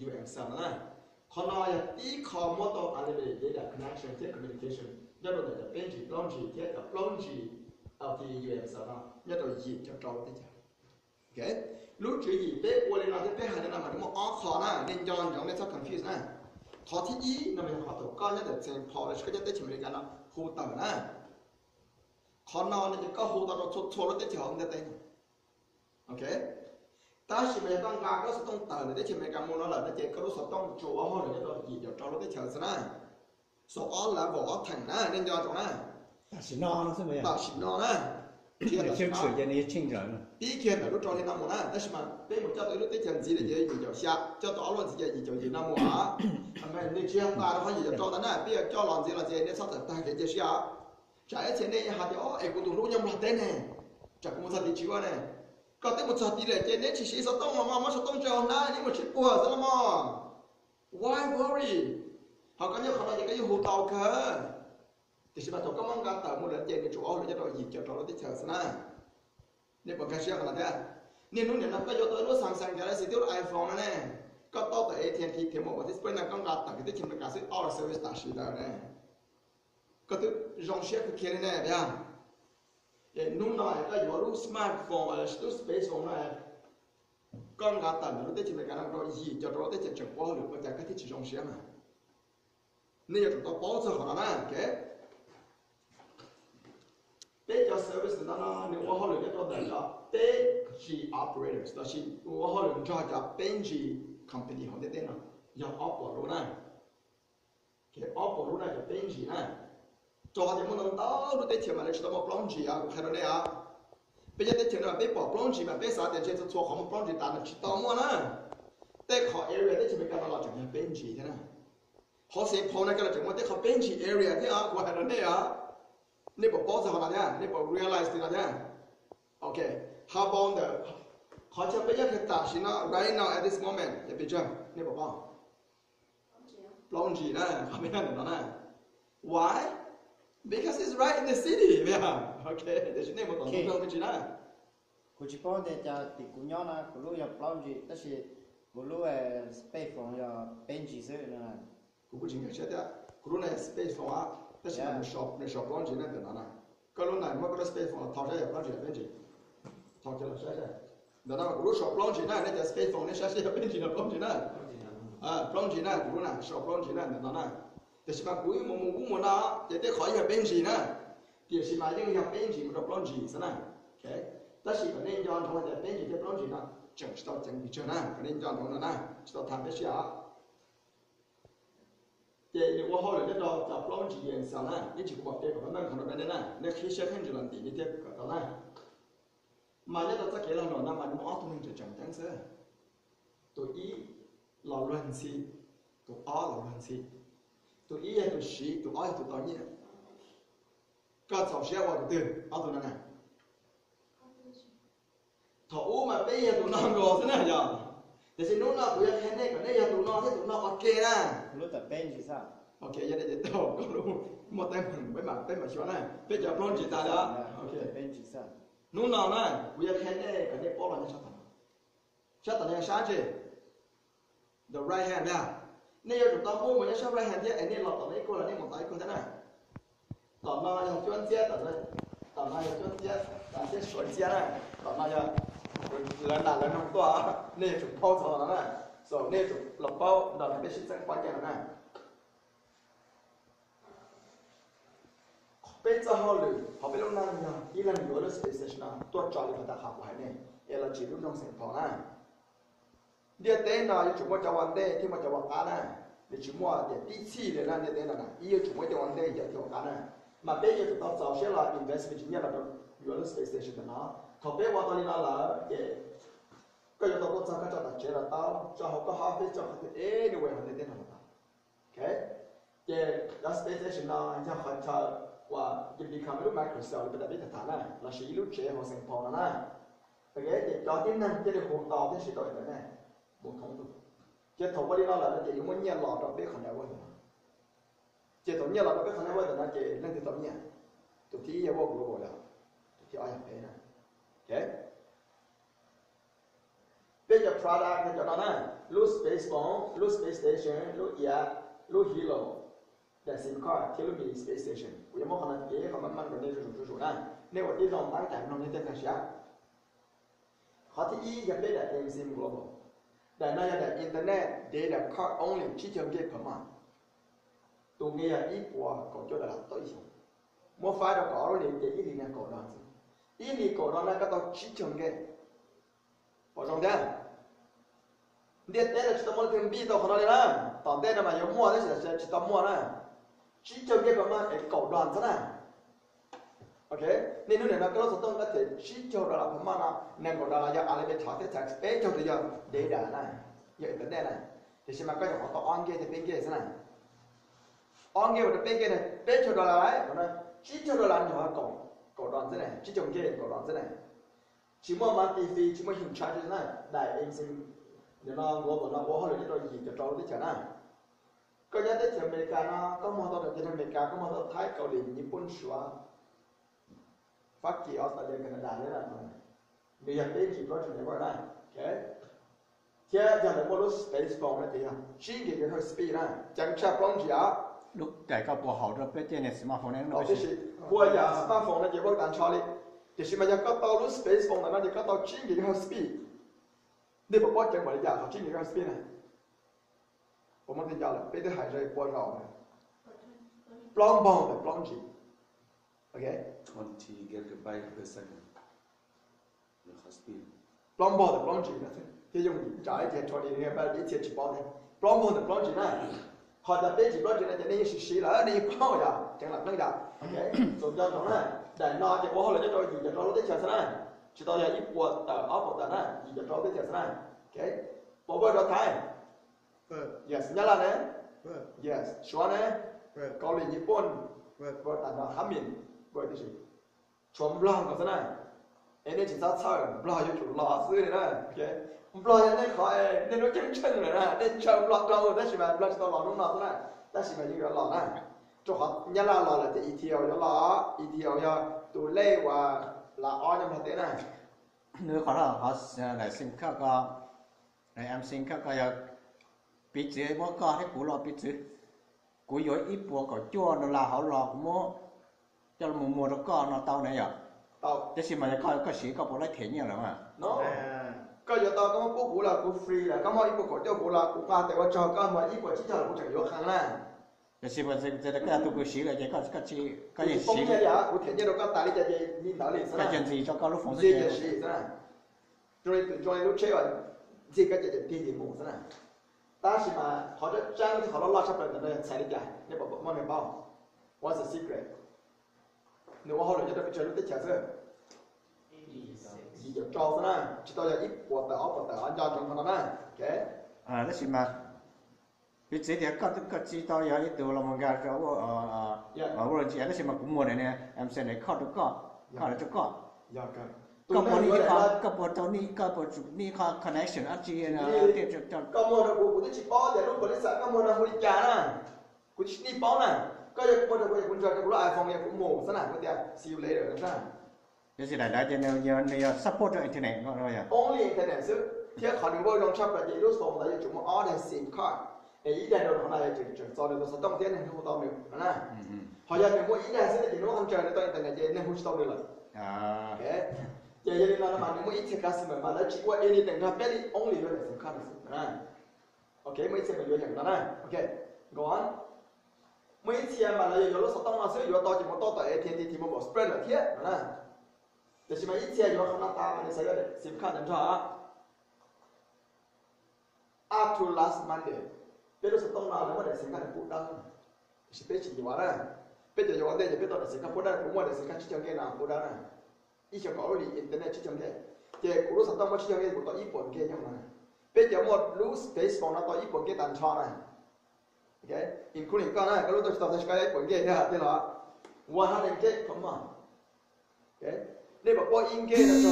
U M cell no na. Qhov no yog tib qho muab tau unlimited data connection thiab communication nyob rau ntawm cov peb G, plaub G thiab cov plaub G L T E U M cell no nyob rau yim caum rau lub teb chaws. Lub tswv yim peb ua li no thiab peb hais li no mas nws muaj ob qho na, nej nco ntsoov nej txhob confuse na. Qhov thib ib no mas yog qhov thaum koj nyob ntawm Saint Paul los sis koj nyob teb chaws Amelikas no hu tawm na. Qhov no no ces koj hu tau rau txhua txhua lub teb chaws hauv ntiaj teb no. Tab sis mas yog koj nqa koj xov tooj tawm ntawm teb chaws Amelikas mus no lawm no ces koj lub xov tooj tsuas ua hauj lwm nyob rau yim caum rau lub teb chaws xwb na. Xaus ob level ob theem na, nej nco ntsoov na. Tam sim no no xwb mas yog. Tam sim no na. Tam sim no. Pib kiag ntawm lub rau li no mus na, tab sis mas peb mus coj tau ib lub teb chaws ntxiv no ces yim caum xya, coj tau ob lub ntxiv ces yim caum yim no mus. Nws tsis yog tas rau qhov yim caum rau ntawd na, peb yuav coj los ntxiv los ces nej txhob txawm tag kev cia siab os. Tsam ib txhia nej hais tias, o, es kuv tus hlub nyob Nplog teb ne, tsam kuv mus txog tid tsis ua ne. Koj twb mus txog tid lawm ces neb tsis siv xov tooj los mog, muab xov tooj ntsaws hauv hnab, neb mus sib puag xwb los mog. Why worry? Ho koj nyob qhov no ces koj yeej hu tau kawg. Tiam sis mas thaum koj muab nqa tawm mus lawm ces nws tsuas ua hauj lwm nyob rau yim caum rau lub teb chaws xwb na. Nej puas nkag siab qhov no thiab? Niaj hnub nim no koj yuav tau ib lub Samsung Galaxy thiab lub iPhone no ne, koj tau tawm A T and T thiab Mobile Display no koj nqa tawm teb chaws Amelikas xwb, all service tam sim ntawd ne. Koj twb zoo siab kawg kiag li ne, tias. Es hnub no koj yuav lub smartphone, lub space phone no, koj nqa tawm ntawm lub teb chaws Amelikas no rau yim caum rau lub teb chaws tseem ua hauj lwm ua cas koj thiaj tsis zoo siab mas. Nej yuav tsum tau paub txog qhov no na, ok. Peb cov service no no nws ua hauj lwm nyob rau ntawm cov peb G operators, los sis ua hauj lwm nrog cov peb G company hauv ntiaj teb no, yog ob puas lub na. Ob puas lub na, cov peb G na. Rau qhov tias muaj ntau ntau lub teb chaws mas lawv tsis tau muaj plaub G os, kuv qhia rau nej os. Peb cov teb chaws no peb pom plaub G mas peb xav tias ntshe txhua txhua qhov muaj plaub G tas, nws tsis tau muaj na. Tej qhov area teb chaws Amelikas no los tseem yog peb G thiab na. Hauv Saint Paul no koj los tseem muaj tej qhov peb G area thiab os, kuv hais rau nej os. Nej puas paub txog qhov no thiab? Nej puas realize li no thiab? Ok, how about ntawm qhov chaw peb nyob kiag tam sim no, right now at this moment, cov pes tsawg nej puas paub? Plaub G na, qhov peb nyob ntawm no na. Why? Because it's right in the city, ok, tiam sis nej mus tom ntug nroog me ntsis na. Kuv tsis paub tias cas tim kuv nyob no kuv lub yog plaub G tab sis kuv lub space phone yog peb G xwb no. Kuv kuj tsis nkag siab thiab, kuv lub no yog space phone tab sis nws sau plaub G na ntawm no na. Koj lub na, muab koj lub space phone los thau saib yog plaub G los peb G. Thau kiag los saib saib. Ntawm no kuv lub sau plaub G na, nej cov space phone nej saib saib yog peb G los plaub G na. Plaub G na, kuv lub na sau plaub G na ntawm no na. Tiam sis mas kuv mus mus ub mus no ces tej qhov yog peb G na. Tiam sis mas yeej yog peb G mus rau plaub G xwb na. Tab sis kom nej nco ntsoov hais tias peb G thiab plaub G no tseem tsis tau ceev pes tsawg na, kom nej nco ntsoov no na, tsis tau tham peb siab os. Ces nws ua hauj lwm nyob rau cov plaub G ntawd na, ib tsam kuv pom kev kom pab meej qhov no rau nej na, nej qhib siab qhib ntsws los ntim li thiab kom tau na. Mas nyob rau txoj kev lag luam no mas nws muaj ob tug neeg tseem tseem ceeb xwb. Tus ib los luag ntxhi, tus ob los luag ntxhi. Tus ib yog tus siv, tus ob yog tus tau nyiaj. Koj txaus siab ua tus twg ob tug no na? Thaum ub mas peb yog tus no nkaus xwb na yog. Tiam sis hnub no kuv yuav qhia nej kom nej yog tus no thiab tus no ua ke na. Lub tawm peb ntsis xwb. Ok, yog li ces tau koj lub muaj teeb meem peb mam peb mam xyuas na. Peb cov plaub ntsis tas li. Hnub no na, kuv yuav qhia nej kom nej paub los nyob sab tom no. Sab tom no yog sab tsi? The right hand na. Nej yuav tsum tau muab mus nyob sab right hand thiab es nej los tom no ib kuag los nej mus tom ib kuag thiab na. Tom no yog cuab ntxiab, tom no yog cuab ntxiab, tom ntxiab suav ntxiab na. Tom no yog lawv nas lawv noog tuaj, nej yuav tsum paub txog no na. So nej yuav tsum los paub nrog peb sib txeeb pab nyiaj no na. Peb txoj hauj lwm qhov peb lub neej yog ib leeg yuav lub space station no tuaj tso li qhov taj qhov kuv hais nej, es los tsim lub nroog Saint Paul na. Ntiaj teb no yuav tsum muaj cov ua ntej thiab muaj cov ua qab na. Nws tsis muaj tias tib txhij li na, ntiaj teb no na ib yuav tsum muaj cov ua ntej cov thiab ua qab na. Mas peb yuav tsum tau txaus siab los invest me ntsis nyiaj los rau yuav lub space station ntawm no. Thaum peb ua tau li no lawm ces koj yuav tau tuaj txog koj tso tom tsev los tau, tso hauv koj office, tso qhov twg anywhere hauv ntiaj teb no los tau. Ces cov space station no yog qhov chaw uas yus become ib lub Microsoft li peb tham tham na, los sis ib lub tsev hauv Saint Paul no na. Ces cov tib neeg thiaj li hu tau thiab siv tau internet mus thoob ntuj. Ces thaum ua li no lawm no ces yuav muaj nyiaj los rau peb qhov network ntawm no. Ces thaum nyiaj los rau peb qhov network ntawm no ces leej twg tau nyiaj? Tus thib ib yog World Global yog, tus thib ob yog peb na. Peb cov product yog cov no na. Lub space phone, lub space station, lub iav, lub hilo, daim sim card thiab lub mini space station. Kuv yuav muab qhov no piav qhov meej meej rau nej zuj zus zuj zus na. Nej ua tib zoo tab tom mloog nej thiaj nkag siab. Qhov thib ib yog peb daim eSIM Global. Daim no yog daim internet data card only, tsib caug nqe per month. Tus nqi yog ib puas kaum cuaj dollar tau ib xyoos. Muab faib rau kaum ob lub hlis ces ib hlis nag kaum dollar xwb. Ib hlis kaum dollar na koj tau tsib caug nqe. Pom zoo thiab. Ntiaj teb no tsis tau muaj leej twg npij tau qhov no li na. Tom ntej no mas yuav muaj tab sis tam sim tsis tau muaj na. Tsib caug nqe per month es kaum dollar xwb na. Ok, niaj hnub nim no koj lub xov tooj koj them tsib caug dollar per month no, nees nkaum dollar yog unlimited talk thiab text, peb caug rau yog data na, yog internet na. Tiam sis mas koj nyuam qhuav tau ob nqe thiab peb nqe xwb na. Ob nqe mus rau peb nqe na, peb caug dollar lawm no, tsib caug dollar nyuam qhuav kaum dollar xwb na, tsib caug nqe kaum dollar xwb na. Tsis muaj monthly fee, tsis muaj hidden charges na. Daim eSIM nim no Global no ua hauj lwm nyob rau yim caum rau lub teb chaws na. Koj nyob teb chaws Amelikas no koj muag tau, rau teb chaws Amelikas koj muag tau Thaib, Kaus Lim, Nyij Pooj, Suav, Fab Kis, Australia, Canada li na. Nws yog peb G plus network na. Thiab yog lawv muaj lub space phone no ces yog tsib nqe gigahertz speed na, ceev tshaj plaub G os. Lub daim koj puas haum rau peb tej niag smartphone ne? Tib si, puas yam smartphone no ces ua tag nrho li. Tiam sis mas yog koj tau lub space phone ntawm no ces koj tau tsib nqe gigahertz speed. Nej puas paub ceev npaum li cas qhov tsib nqe gigahertz speed na? Puas muaj neeg nco lawm? Peb twb hais zaj pua zaus na. Plaub npaug ntawm plaub G. Ok, plaub npaug ntawm plaub G na, thiab yooj yim tsa ib txhia rho di ib txhia tsis paub thiab. Plaub npaug ntawm plaub G na. Ho cov peb G plaub G na ces nej yeej siv siv lawm, nej yeej paub yom, ceev lam qeeb yom. Ok, txaus nco ntsoov na. Daim no ces ua hauj lwm nyob rau yim caum rau lub teb chaws xwb na. Tsis tau yog ib puas tawm ob puas tawm na, yim caum rau lub teb chaws xwb na. Ok, puas work rau Thaib? Yes. Nyab Laj ne? Yes. Suav ne? Kaus Lim, Nyij Pooj, tag nrho Khab Mis, tib si. Tshuav Nplog nkaus xwb na. Es nej tsis txhob txhawj, Nplog yuav tsum los xwb li na. Nplog yog nej qhov, nej lub ceeb tsheej lawm na, nej ntshaw Nplog rau tab sis mas Nplog tsis tau los hnub no xwb na, tab sis mas yeej yuav los na. Rau qhov Nyab Laj los lawm ces E T O yuav los, E T O yog tus lej uas lav ob nyob Nplog teb na. Nws qhov no qhov daim sim card ko, daim eSIM card ko yog piv txwv muab koj thiab kuv los piv txwv, kuv yuav ib puas kaum cuaj dollar hauv los kuv muab coj los mus muag rau koj no tau ne yom? Tab sis mas yog koj, koj siv koj puas laib them nyiaj lawm mas. Koj yuav tau, koj muab pub kuv los kuv free lawm, koj muab ib puas kaum cuaj kuv los kuv nqa tes ua tsaug, koj muab ib puas tsib caug los kuv tseem yuav qee na. Tab sis mas txawm koj yog tus kws siv lawm ces koj, koj yeej siv li, kuv them nyiaj rau koj tas li cas ces li ntawd li xwb, koj cia ntxig rau koj lub foom xwb ces siv xwb na. Zoo li tus, zoo li lub tsheb uas ntxig koj ces tig tig mus xwb na. Tab sis mas qhov tseeb tseeb thiab qhov loj loj tshaj plaws ntawm no yog txhais li cas, nej puas muaj neeg paub? What's the secret? Nws ua hauj lwm nyob rau pes tsawg lub teb chaws xwb? Yim caum rau xwb na, tsis tau yog ib puas tawm ob puas tawm, nco ntsoov qhov no na. Ok. Tab sis mas piv txwv tias koj, koj tsis tau yog ib tug los mus nkag rau ua ntsia, tab sis mas kuv muag daim niag eSIM card rau koj, koj los rau koj, koj puas nij, koj puas tau nij, koj puas tsum nij qhov connection dab tsi? Koj muag rau kuv, kuv twb tsis paub tias lub npaum li xav koj muag no hu li cas na. Kuv tsis nij paub na. Koj yog muag rau kuv, kuv ntsaws rau kuv lub iPhone yog kuv mus xwb na, kuv tias see you later xwb na. Tab sis daim ntawd ces nws yog support rau internet, only internet xwb. Thiab qhov nws ua zoo tshaj plaws ces lub xov ntawd yuav tsum muaj ob daim sim card, es ib daim rau qhov no, tseem txaus nws tus xov tooj thiab neeg hu tau nws no na. Ho yog nws muaj ib daim xwb ces nws muab qhov ntsaws nws tau internet ces neeg hu tsis tau nws lawm. Ces yog li no mas nws muaj ib txhia customer mas lawv tsis ua anything nrog peb li, only yuav daim sim card xwb na. Ok, muaj ib txhia mas yuav yeem no na. Ok, go on. Muaj ib txhia mas lawv yuav yuav lub xov tooj no xwb, yuav tau ces mus tau tom A T and T, T-Mobile, Sprint lawm thiab no na. Tiam sis mas ib txhia yuav qhov no tas mas nws xav yuav daim sim card ntawd nrog. Up to last Monday, peb lub xov tooj no lawv muab daim sim card ntawd pub dawb, tiam sis peb tsis yuav na. Peb cov yuav ua ntej ces peb tau daim sim card pub dawb, kuv muaj daim sim card tsib caug nqe no pub dawb na. Ib xyoos kaum lub hlis internet tsib caug nqe, ces kuv lub xov tooj muaj tsib caug nqe, kuv tau ib puas nqe nyob no. Peb cov muaj lub space phone no tau ib puas nqe tag nrho na. Including koj na, koj lub tau tsis tau tag, koj ib puas nqe thiab los? One hundred nqe per month. Nej puas paub ib nqe no?